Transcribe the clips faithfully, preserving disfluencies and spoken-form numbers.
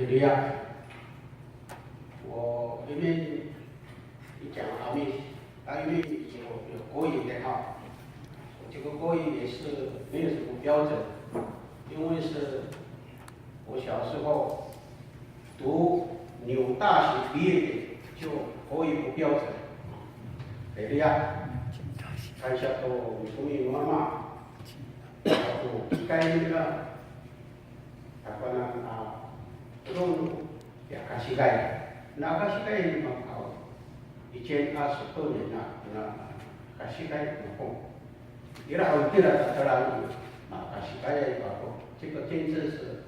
Haleluya. 我一面一讲阿美，啊，一面有有国语的哈。我这个国语也是没有什么标准，因为是我小时候读纽大学毕业的，就国语不标准。Haleluya. 感谢主，我们的妈妈，我应该那个 Takowanan a polong, ya, Akasikay. Na Akasikay i, mako, i cen a sotonen a, na Akasikay mako. Ira o tira tatalang, na Akasikay i, mako. 这个见证是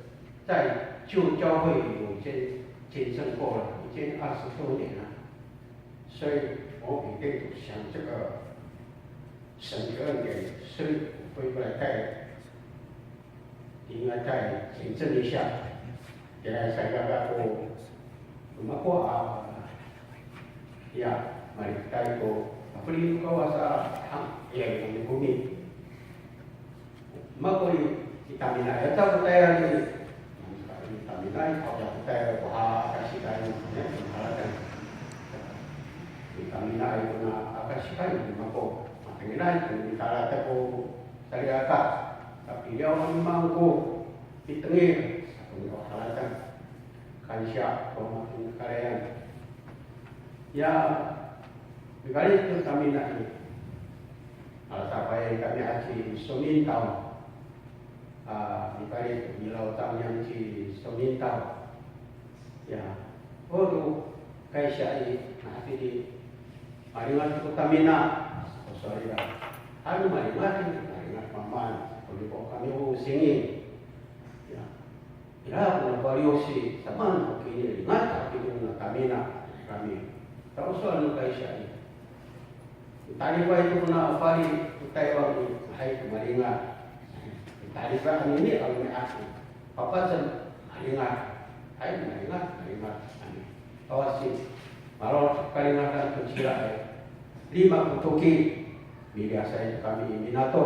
在旧教会有见，见证过了，已经二十多年了。所以我每天都想这个神的恩典，所以我会来带 应该再见证一下。Kira sa ira ko, mako a, ya, malifetay ko, mafeli no Kawas a, ha, ya, i komi. Mako i, i Taminaay, ya, ta ko tayal i, i Taminaay, ya ko tayal ko, ha, Akasikay, ya, harateng. I Taminaay kona Akasikay, mako, matengilay, ko mitala ta ko, Salikaka, tapiliyaw a mangko, pitengil, sato ko harateng. Kansiya, ko mato karayan. Ya, mifalic to Taminaay. Alasapay kami a ci Somintaw. A, mifalic to milawcang niyam ci Somintaw. Ya, o to kaysiya i, na hatini, malingat ko Tamina, o sowal ira. Ano malingat, malingat mamaan, o niko kami o singin. Ya, ira ko na paliyosi, samaan ko kini, lingat ko kini na Tamina, kami. Ta o sowal no kaysiya i. Talifay to kona fali to Taywan i, hay to malingat. Talifay anini a romi'ad i. Papacem malingat. Hay malingat, malingat. Ani. Tawasi. Malo kalingatan to cila i. Lima ko toki. Miliyasay to kami i minato.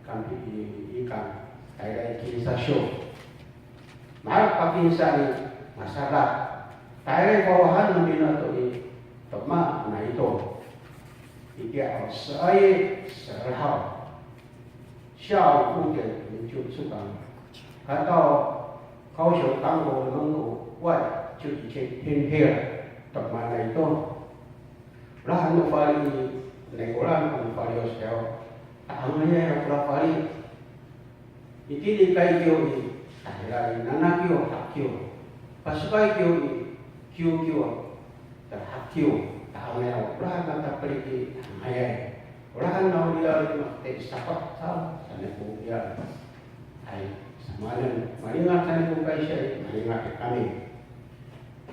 Kami i, i kan. Tayra i kinsasyo. Maherek a pinsa i, masadak. Tayra i fawahan no minato i, to ma, naito. Itiya o 十二月十二号，下午五点我们就出港，赶到高雄港口门口外就已经天黑了，to ma, naito. Olahan no fali i, nikoran ko fali o sayo. Ta'angayay ko fali. Itini kay kiyo i, tahira i, nana kiyo, ha kiyo. Pasokay kiyo i, kiyo kiyo, ta ha kiyo. Ta'angayay, olahan na tapelik i, ta'angayay. Olahan na o riyar i, mati sapat sa, saan ko riyar. Hay, samaanen, malingat saan ko kaysiya i, malingat kami.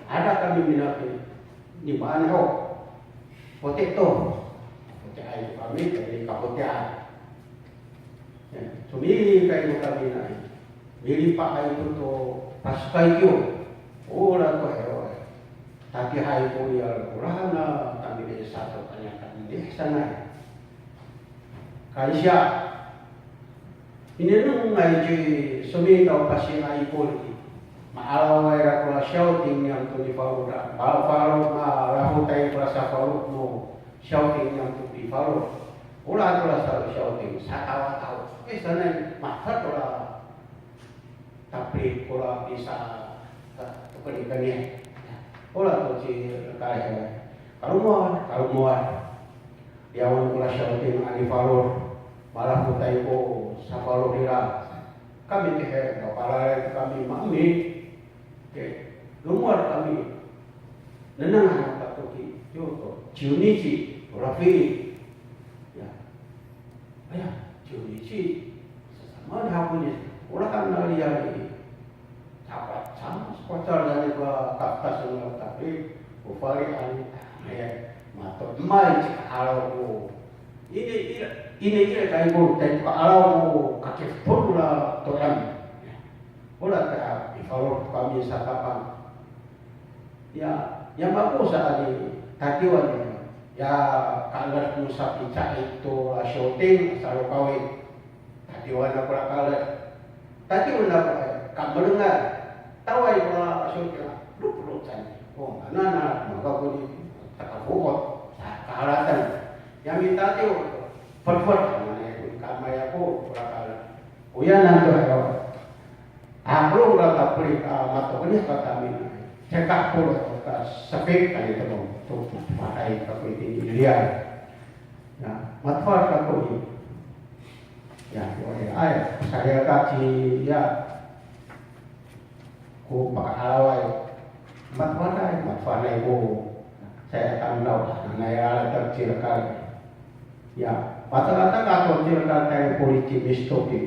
Ada kami minato i, nimaan ho. Poti to. Poti'ay to kami, kami kapoti'ay. Ya. Somikay no taminay, milipaay to to pasikaykyo, ora to hewa. Tatiihay ko riyar, ora na tamini sato kaniya tamini sanay. Kansiya. Inengnengay ci Somita o pasi'aipon i, ma'araway ira kora siyawting niyam to nifalod a, ma-, falo, malafotay kora safalod no siyawting niyam to nifalod. Ora kora sa siyawting, satawataw. E, sanay, mata kora tapri kora pisa, e, to kenikeni. Ora to ci lekal i, kalomowad, kalomowad. Yawen kora siyawting a nifalod, malafotay ko safalod nira. Kami tihi, mapalaay kami maemin. Ke, lomowad kami. Nengneng han no katoki, yo to, ciwnici, ora fili. Ya. Aya, ciwnici, sasama ni hapo ni, ora kan naliyali. Sapat, sama sekocar dari ba kafkas no tapi, o fali ani, aya, mato, may cika alaw ko. Ini ira, ini ira kay ko, kay ko alaw ko, kakifepon la to'em. Ora ka, ifalod kami satapang. Ya, ya mako sa ani, tatiwan ya. Ya, ka'eled ko sapica ito a siyawting, salokawin. Tatiwan ako ra ka'eled. Tatiwan ako ra, kamelengan. Taway ko ra siyawting, loplocan. O, mana na, maka ko ni, takafo'ot. Sa, kahalatan. Ya mitatiw, fetfet, mana ya, kamay ako, ko ra ka'eled. Oyanan to haw. Ako ra tapeli, a, mato keni ka kami. Caka ko ra ka safik kami to, to, to, patay ka ko itini i riyar. Ya, matefad kako i. Ya, ko ay, ay, saya ka ci, ya. Ko paka'alaway. Matefaday, matefaday ko. Saya tamdaw, nanay a latek ci lekal. Ya, patalata kako ci lekal kay polisi mistopi.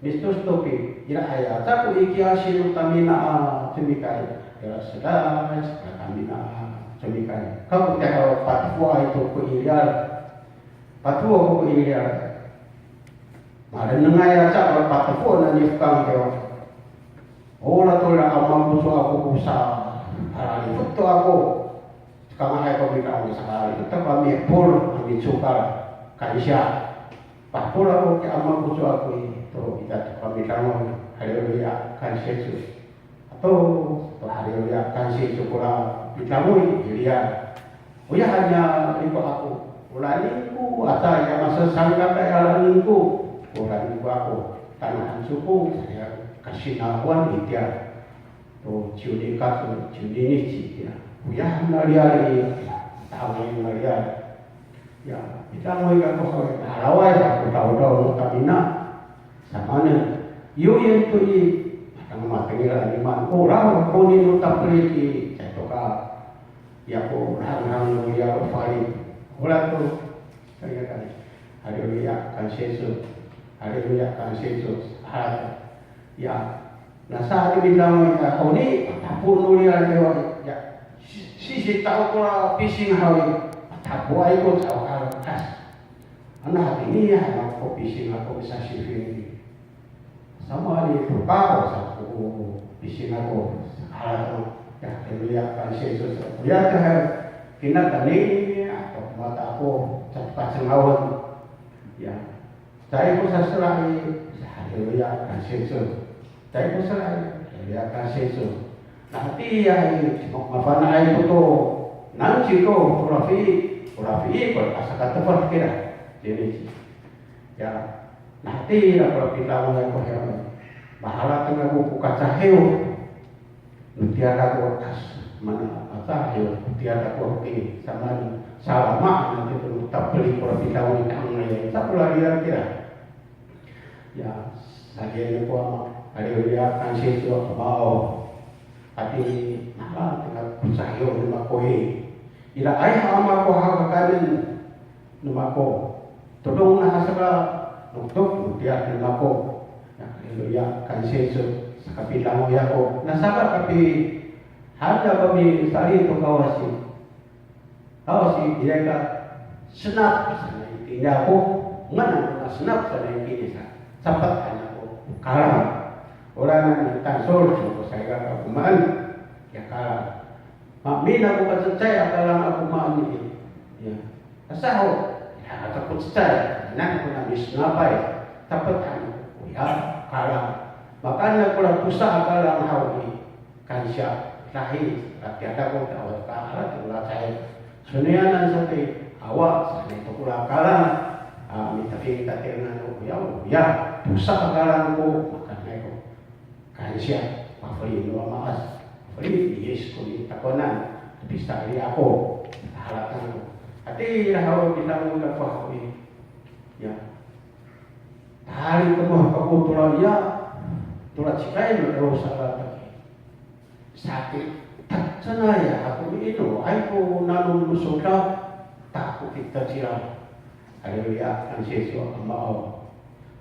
Mistopi, ira aya, ta ko ikiyasi no tamina a cemikay. Ira seday, seday tamina a cemikay. Kako tiya patefoay to ko i riyar. Patefoay ko i riyar. Malenengay aca ko patefoay no nifekang tiya. Ora to ira a mamoco ako ko sa, a, lifet to ako. Kanga'ay ko mikang sakali, ita kami pol, kami cokal, kansiya. Pahpol ako ki ama ko cowa ko i, to ita to kami tangoy, haleluya, kansiya Yesus. Ato, to haleluya, kansiya Yesus kora pitangoy, haleluya. Oya han ya liko ako, o lalingko, ata ya masasangkatay a lalingko, o lalingko ako, tanahan soko, ya kasinawan itiya. To ciwni kato, ciwni nici, ya. Oya han a riyar i, ya. Tangay a riyar. Ya, ita mo ika ko haw, malaway ako tawdaw no kamina. Samanen, yo yan to i, matang matengil a nimaan. O, raw, ko nino tapeli i, caay to ka. Ya ko, hanghang no ya ko fali. Ora to, kaya kaya. Haleluya, kansiya Yesus. Haleluya, kansiya Yesus. Ha, ya, Nasa to midangoy a honi, matapo no riyar i, ya, si, sisitaw ko pising haw i, matapoay ko caay ka lakas. Ano hatini, ano ko pising ako misasifin. Samaanay to ka, o sa ko pising ako, sa to, ya, haleluya, kansiya Yesus. Ya, sa, kinatani, ato mata ako, sa pasengawan. Ya, caay ko sasela i, haleluya, kansiya Yesus. Caay ko sela i, haleluya, kansiya Yesus. Nahatiya i, mafana'ay to to, nani to, o rafi, o rafi, ko pasakatefad kira. Jadi, ya, nahatiya ko rafi tama ya ko ya. Maharateng ako ko kacahiw. Notiyad ako, as, mana, ata, yo, notiyad ako, oke, samaan, salama, nani to, tapeli ko rafi tama ya, sa ko riyar kira. Ya, saliyaw ko Ama, haleluya, kansiya Yesus, Ama o. Hatini, mala, tina ko cahiw no mako i. Ira ay ha Ama ko hakakaenen no mako. Todong na hasaka, noktok, notiyad no mako. Ya, haleluya, kansiya Yesus, saka pidangoy ako. Nasaka kapi, handa kami sali to Kawas i. Kawas i, ira ka, senap sanay kini ako, ngangan ko na senap sanay kini sa. Sapat han ako kalang. Ora na ni tangsol ko salikaka komaen. Ya kalang. Maemin ako ka cecay a kalang ako maan i. Ya. Asa ho. Ya, ako cecay. Nani ko na misngapay. Sapat han ako. Ya kalang. Makaan ako la tosa a kalang haw i. Kansiya, lahi, latiya ako, tawad ka, alat, wala cay. Soniyanan sa ti, awa, sa ni to ko la kalang, a, mitafing tatirngan o ya, ya, tosa a kalang ko, makanay ko. Kansiya, pafeli no Ama as, pafeli ni Yis ko ni takowanan, pisali ako, harateng ako. Ati, ira haw, bilang ko ako, ya. Tali to ko kako tora ya, tora cikay no ero sa lataki. Saki, tak sanay ako ino, ay ko nanom no soda, ta ko kita cira. Haleluya, kansiya iso Ama aw.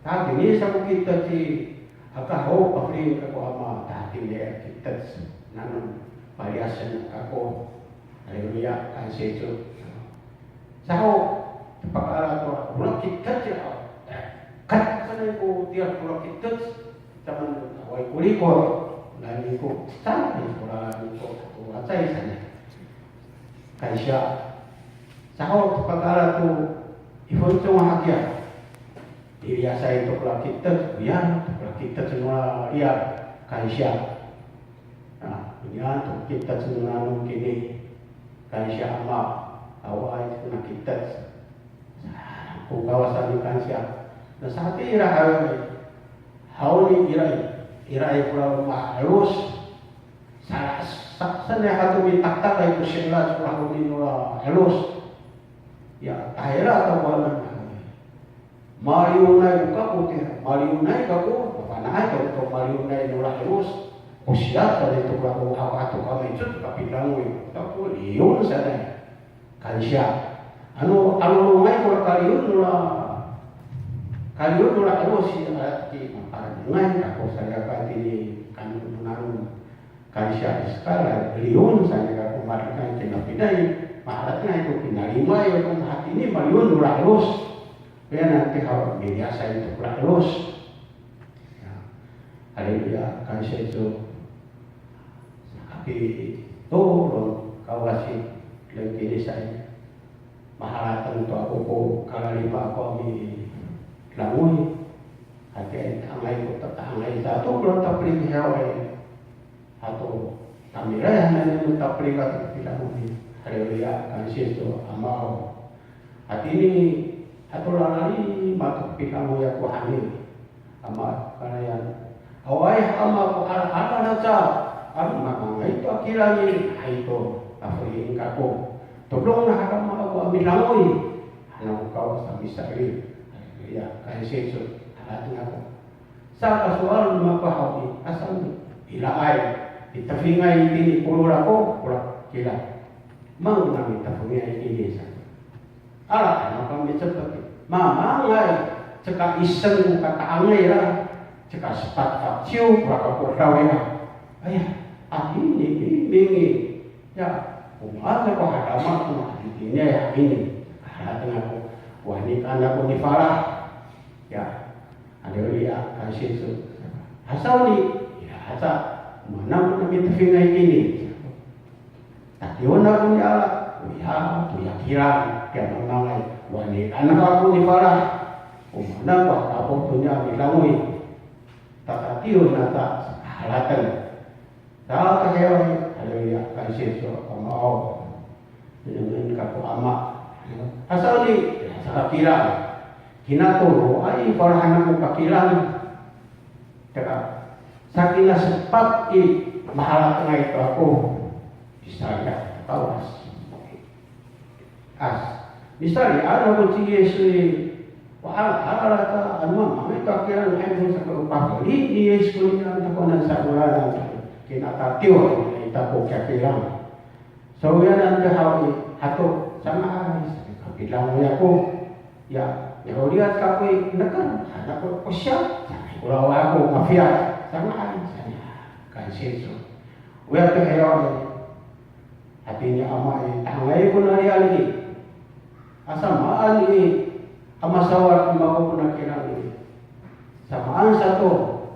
Tatini sa ko kita ci, aka ho, pafeli kako Ama, tatini kita nanom, paliyasen kako. Haleluya, kansiya iso. Saho, pakala to, ora kitkec ya. Kat sanay ko tiya ora kitkec, taman awaay ko riko', nani ko, sanay ko, nani ko, wacay sanay. Kansiya. Saho, pakala to, ifon to nga hakiya. Miliyasay to ora kitkec, ya, to ora kitkec no riyar, kansiya. A, oniyan to kitkec no nanom kini. Kansiya Ama, awaay to kona kitkec. Ko Kawas a mikansiya. Na saka ira haw, haw ni ira, ira i ko la ma'elos. Sa, sa, sanay hato mitaktakay ko sila ko haw ni no la elos. Ya, tahira to ko anan. Maliyonay ko kako tiya, maliyonay kako, mafana'ay kako to maliyonay no la elos. Ko siya, tali to kako, awa to kami, cot kapidangoy, kako liyon sanay. Kansiya. Ano, 'alolongay ko la kaliyon no la, kaliyon no la elos i, a, ti, maparengay kako, saya ka tini, kano no nanom. Kansiya iskala, liyon sanay kako, maparengay kina pinay, maharatengay ko kinalimay, ko hatini, maliyon no la elos. Kaya nanti haw, miliyasay to ko la elos. Ya. Haleluya, kansiya iso. Saka to, ron, Kawas i, lengkini sa i. Maharateng to ako ko kalalima ako a milangoy. Hatiya i, ta'angay ko, ta'angay sato ko la taplik haw i. Ato, tamira hananay no taplik ato ko pilangoy. Haleluya, kansiya iso Ama aw. Hatini, ato lalima to ko pilangoy ako hani. Ama, kanayan. Awaay Ama ko ala, ala na ca, ano mamangay to a kilang i, ay to, tafelien kako. Todong na hadama ako a milangoy. Hanaw ko Kawas a misaili. Haleluya, kansiya iso, harateng ako. Saka sowal no mako haw i, asa no iraay, mitafingay itini ko lola ko, ko la kilang. Maan ko na mitafingay itini sa. Ala, ano kami cepet. Mamangay, caka iseng ko kata'angay ira, caka sepat faciw ko la kakodaw ira. Aya, a ini, ini, ini. Ya, o maan ko hadama ko na itini ya ini. Harateng ako, wani kan ako nifalah. Ya, haleluya, kansiya iso. Asa ni, ya, asa, o maan ko na mitafingay kini. Tatiwen ako ni ala, oya, toya kilang, tiya mamangay, wani anak ako nifalah. O maan ko, ako to niya milangoy. Tatatiwen ata, harateng. Sa kahiyaw, haleluya, kansiya iso Ama aw. Nengneng kako Ama. Asa ni, ya, saka kilang. Kina to, ay, falahen ako kakilang. Saka, sakina sepat i, maharatengay to ako. Pisaliya, Kawas. As, misali, ano ko ci Yis i, wa, ala, ala, ta, ano, mamangay to a kilang, ay, mo sa ko pafeli ni Yis ko niyam takowanan sa ko lalan, kinatatiw, ita ko kiya kilang. Sawiyanan to haw i, hato, sanga'ay, kapilangoy ako. Ya, ya, o riyar kako i, neken, han ako, o siya, sanga'ay, ko lawa ako, mafiya, sanga'ay, sanga'ay, kansiya iso. Oya to hiyaw i, Hatini Ama i, ta'angay ko na riyar i. Asa maan i, a masawad no mako kona kilang i. Samaan sato,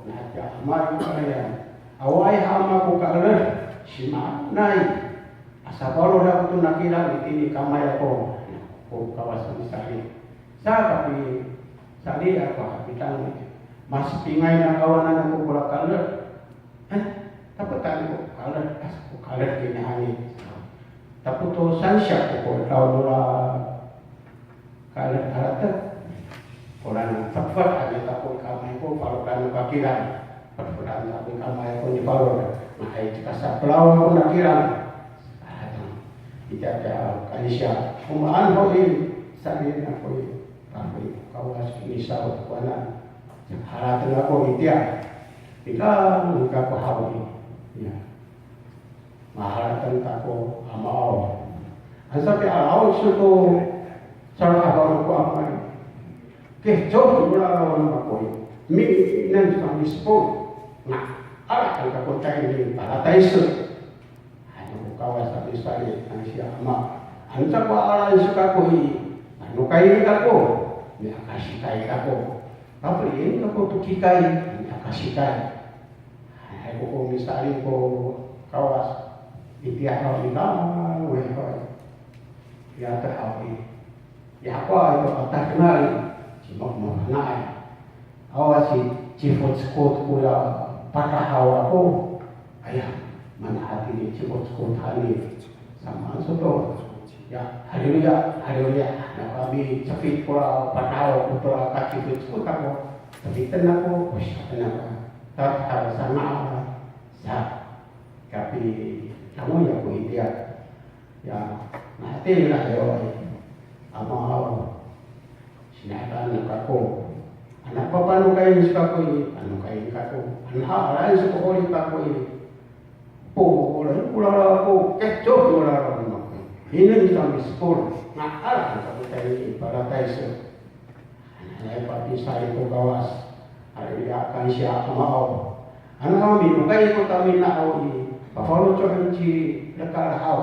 na tiya ama i kalayan. Awaay ha ama ko ka'eled, simaanay. Asa faloco' ako to nakilang itini kamay ako. Ko Kawas misali. Sa kapi, sali ako ha pitang. Masipingay na kawanan ako ko ka'eled. Eh, tapotan ko ka'eled, asa ko ka'eled kinian i. Tapoto sansiya ko ko taw nora ka'eled harateng. Koraan, fetfet han ita ko i kamay ko, faloco'an ko kilang. Fetfet han ita ko i kamay ko, nifaloco'. Maay cika sapelaw ko nakilang. Itiya tiya kansiya. Komaen ho i, sali ako i. Ako i, Kawas, misaw ko anan. Harateng ako itiya. Ika, ika ko haw i. Ya. Maharateng kako ama aw. Ano sapi'araw iso to, salo'afang ko ama i. Kecoh to raraw no mako i. Minen sa mispo. Nga, ala kan kako tayni paratayso. Ano ko Kawas a misali, ano siya ama. Ano sa ko alaen so kako i. Ano kay kako. Mi'akasikay kako. Kapilien kako to kikay. Mi'akasikay. Hay ko ko misali ko Kawas. Itiya haw i kamo, we haw i. Ya to haw i. Ya ko ay to patah kenali. Cima mo na ay. Awa ci, cifotkot ko ya patahaw ako. Aya, mana hatini cifotkot hani. Samaan sato. Ya, haleluya, haleluya. Na kami cefit ko la patahaw ko to la kacifotkot ako. Cefiten ako, o siya ako. Tatahal sama sa. Kapi, kamo ya ko itiya. Ya, mahaen ira yo, ay. Ama aw. Sini'adaan no kako. Ano papanokayen so kako i, panokayen kako. Ano ha'alaen so ko 'orip ako i. Polong ko raraw ako, kecoh ko raraw no mako i. Inen sa mispol. Nga, ala kako tayni paratayso. Ano, anay papisay ko Kawas. Haleluya, kansiya Ama aw. Ano, minokay ko taminaaw i, pafaloco'en ci lekal haw.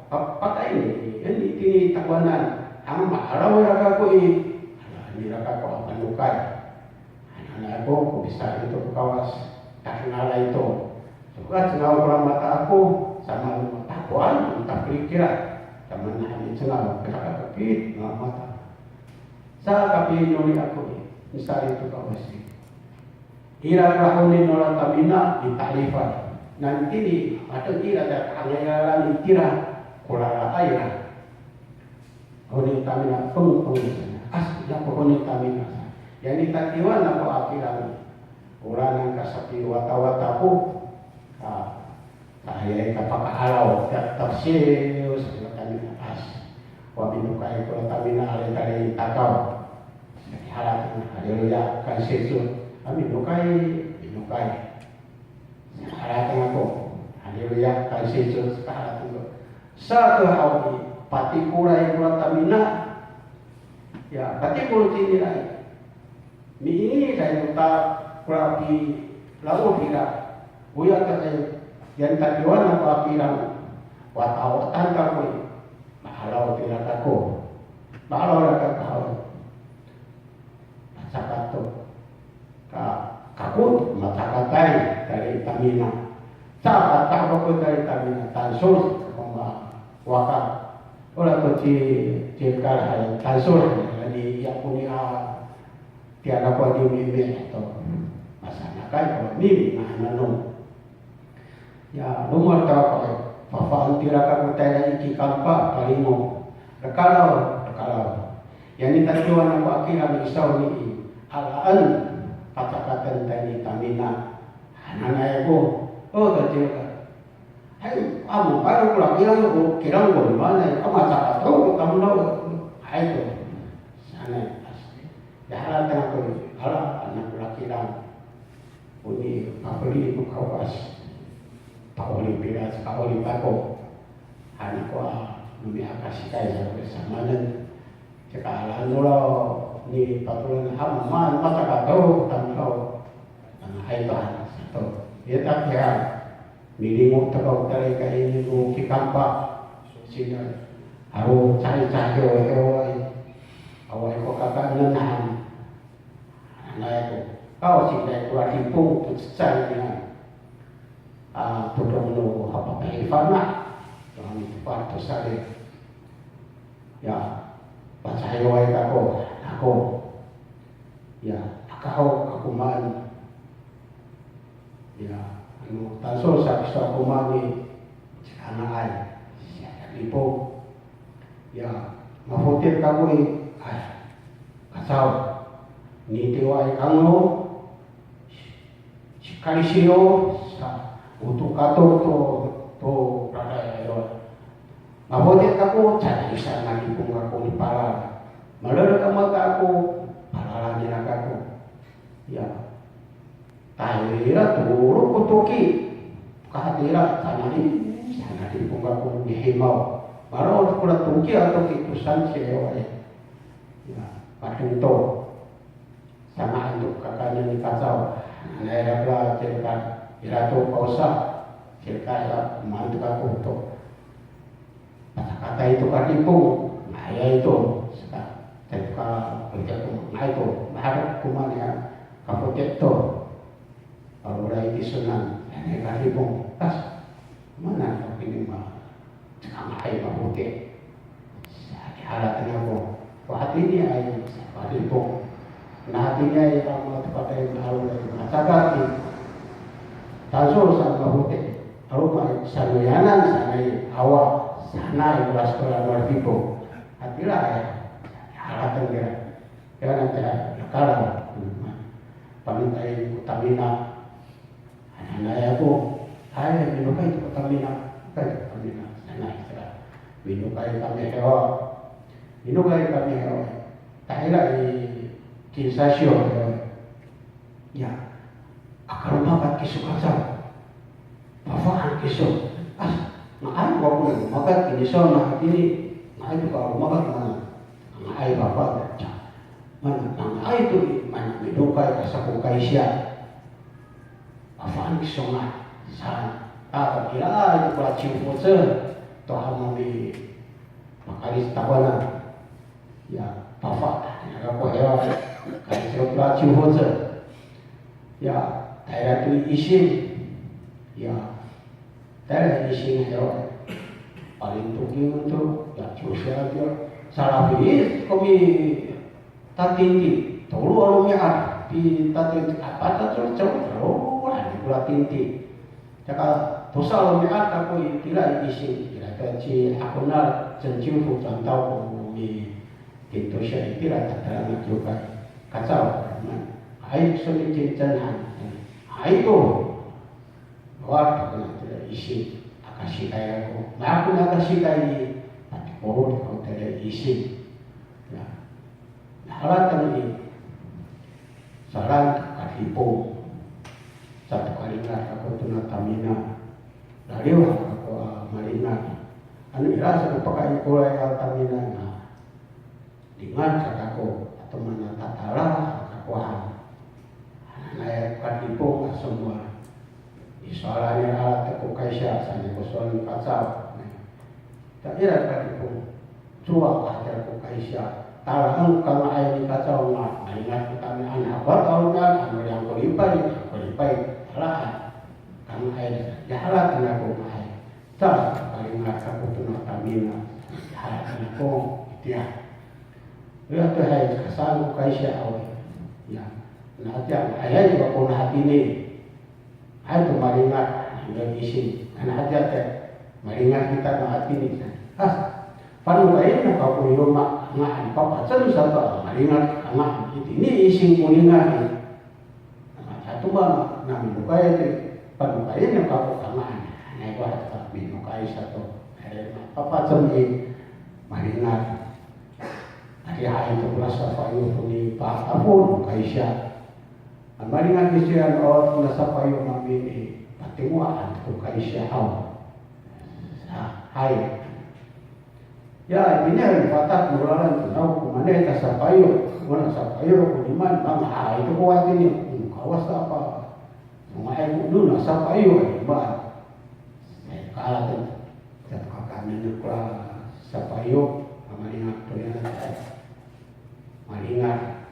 Pa, pakayni, itini takowanan. Ano, ma'araw ira kako i. Ano, ira kako a panokay. Ano, anay ko, ko pisay to ko Kawas. Takengalay to. Soka cengaw ko la mata ako, samaan no mata ako, ano, tapelik kira. Samaan no mita cengaw, kira kakapit no mata. Sa kapinoli ako i, misali to Kawas i. Ira ko lahoni nora tamina i ta'elifay. Nanitini, mateng ira ta ka'angayalan itira, ko raraay ira. Honi tamina, pengpeng sa. As, nako honi tamina sa. Ya nitatiwan ako a kilang. Ora nangka sapiwatawata ko. A, Ayay, kapaka'araw, ta, tafsir, sa kami atas. Wa minokay ko tamina aray tali takaw. Sa kiharateng, haleluya, kansiya iso. A, minokay, minokay. Sa kiharateng ako, haleluya, kansiya iso, sa kiharateng ako. Sa to haw i, patikoray ko tamina. Ya, patikor cinira i. Miini sayo ta kora pilaod ira. Oya ta sayo, yan tatiwan ako a kilang. Watawatan kako i. Ma'araw tira kako. Ma'araw ira kako haw. Macakat to. Ka, kako, macakatay, tali tamina. Cakat kako tali tamina. Tangsol, kako mawaka. Ora to ci, ci kal hay, tangsol, hani, ya ko ni a, Tiya kako a mimi to. Masanakay ko mimi, na, nano. Ya, lomowad kako, fafa'en tira kako tayra i kikampa, palimo. Lekalaw, lekalaw. Ya nitatiwan ako a kilang i sawni i, alaen, pacakaten tayni tamina. Hananay ako, o, tatiya ka. Hay, amo, hay, ko la kilang ko, kilang ko, mana, a, macakat to, ko tamdaw, hay to. Sanay, as, ya, harateng ako, ala, anak ko la kilang. Oni, papeli ko Kawas. Pa'orip ira, pa'orip ako. Anak ko, a, no mi'akasikay sa ko samanen. Caka ala no la, nipatolan, a, ma, macakat to, tamdaw. A, hay to, a, sato. Ya, tapi, a, Milingo to kako tayra i kaini ko kikampa. Sina, aro cahicahi o, o, awaay ko kakaenen han. Hananay ako. Haw, singay ko a dipong to cecay niyam. A, todong no hapapay i fana'. Todong no hapapay to sali. Ya, pacahayaway kako, ako. Ya, aka ho, ako maan. Ya, ano, tangsol sa kiso ako maan i, cika nga'ay, siya ya dipong. Ya, mafoti' kako i, ay, kacaw. Nitiwaay kangno, sikali siyo, sa, oto kato to, to, raday ayo. Mafoti' kako, caay sa na dipong kako nipalal. Malelek a mata ako, palal nira kako. Ya. Tayra tolo ko toki. Kahatira, sanay, sanay dipong kako mihimaw. Maro' ko ra toki ato ki to sansiyo e. Ya, padeng to. Sanga'en to kakaenen ni Kacaw. Nanay ira ko ra, cirika, ira to pawsa. Cirika ira, maan to kako to. Pasakatay to ka dipong, nga'ayay to, saka, caay to ka foti' to, nga'ay to, maherek ko maan ya, ka foti' to. Awaay tisowanan, nanay ka dipong, tas, mana ko kini ma, caka nga'ay mafoti'. Sa, kiharateng ako, ko hatiniay, sa, ka dipong. Na hatiniay, a, matepatay, awaay, macakat i. Tangsol sa mafoti'. Roma i, sanoyanan sanay awa, sanay ko restoran no dipong. Hatira ya, harateng kira. Kira nanti, nakaraw. Pangitay ko tamina. Hananay ako, ay, minokay to ko tamina. Minokay to ko tamina. Sanay kira. Minokay kami hewa. Minokay kami hewa. Tahira i, kinsasiyo hewa. Ya, aka romakat kiso Kacaw. Pafa'an kiso. As, nga'ay ko ako romakat kiniso na hatini. Nga'ay to ka romakat mana. Nga'ay papa. Ca, mana, nga'ay to, mana minokay asa ko kaysya. Pafa'an kiso nga. Sa, a, ira, ira ko ra ciwfoce. To hama mi, pakalis takowanan. Ya, pafa, ya, kako hewa, kalisyo pala ciwfoce. Ya, tayra to i ising. Ya, tayra i ising hewa. Paling toking to, ya, ciwsiya to. Salafis, komi tatingting. Tolo a romi'ad, ti tatingting, apat a colo, colo, colo, wala, ni ko ra tingting. Saka, tosa a romi'ad kako itira i ising, itira to ci Akonal, 陈清福转到 ko mi 顶多是一点啦，当然就该 Kacaw, ay, so ni 金正汉, ay to, wa, ko na tira ising, aka sikay ako, mako na aka sikay i, pati ko, ko tira ising, ya, harateng i, salang to ka dipong, sato ka lingat ako to na tamina, laliw ako a malingat, ano ira sa ko pakaikoray a tamina na, Lingat sa kako, ato mana tatala kako han. Hananay ko ka dipong a somowal. Isowalan nira to ko kaysya, saan ko sowal ni Kacaw. Ta ira ko ka dipong, cowa ko hatira ko kaysya. Talaen ko kanga'ay ni Kacaw nga, malingat ko tamian, hakowa to a romi'ad, ano liyangko lipay, liyangko lipay, talaan. Kanga'ay, ya harateng ako nga'ay. Ta, palingat kako to no tamina, ya harateng ako, itiya. Ira to hay, kasaan ko kaysya aw. Ya, na hatiya, ayay, wa ko na hatini. Hay to malingat, no ising. Na hatiya te, malingat kita no hatini. Ha, panokayen no kako i loma' ngangan, papacem sato, malingat ngangan. Itini ising ko lingat. Sato ma, na minokay to, panokayen no kako kanga'ay. Hanay ko hato minokay sato. Ay, papacem i, malingat. Adihay to ko ra safayo to ni patafon, kaysya. A malingat kiso yan, o, na safayo mami i, patingwaan to kaysya haw. Sa, hay. Ya, itini hay patak no lalan to, naw ko manay ta safayo, o na safayo ko nimaan, manga'ay to ko hatini, o, kawas ta apa. Manga'ay ko no na safayo, ay, ma. Ay, kalaten. Sa kakaenen ko ra safayo, a malingat to yan, ay. Malingat.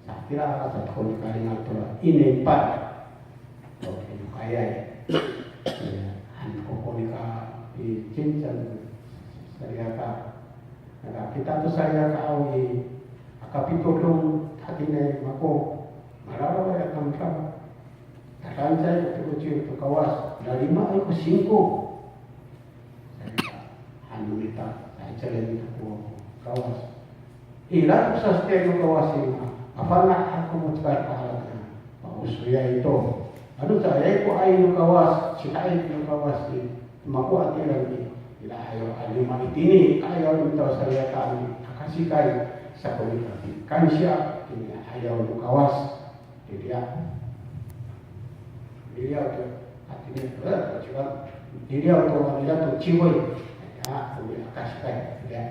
Sa, ira ka sa to ko nika lingat to ra, inipan to kinokayay. Ano ko nika i cincan salikaka. Nika kita to salikaka aw i, aka pitodong hatini mako, mararaway a tamdaw. Tadancay ko tokocil to Kawas, lalimaay ko singko. Sa nika, ano mita, sa icelen mita ko Kawas. Ira ko sasitiya no Kawas i, a fana' ako mo cekal ko harateng. Paosoyay to. Ano caay ko ay no Kawas, ciha'ay no Kawas i, mako a tireng i, ira ayo a lima itini, ayaw mita o salikaka i, akasikay, sa ko nika, kansiya, tini ayaw no Kawas. Diliyaw. Diliyaw to. Hatini, eh, ko ciwa. Diliyaw to, diliyaw to ciway. Ya, ko nika akasikay. Ya.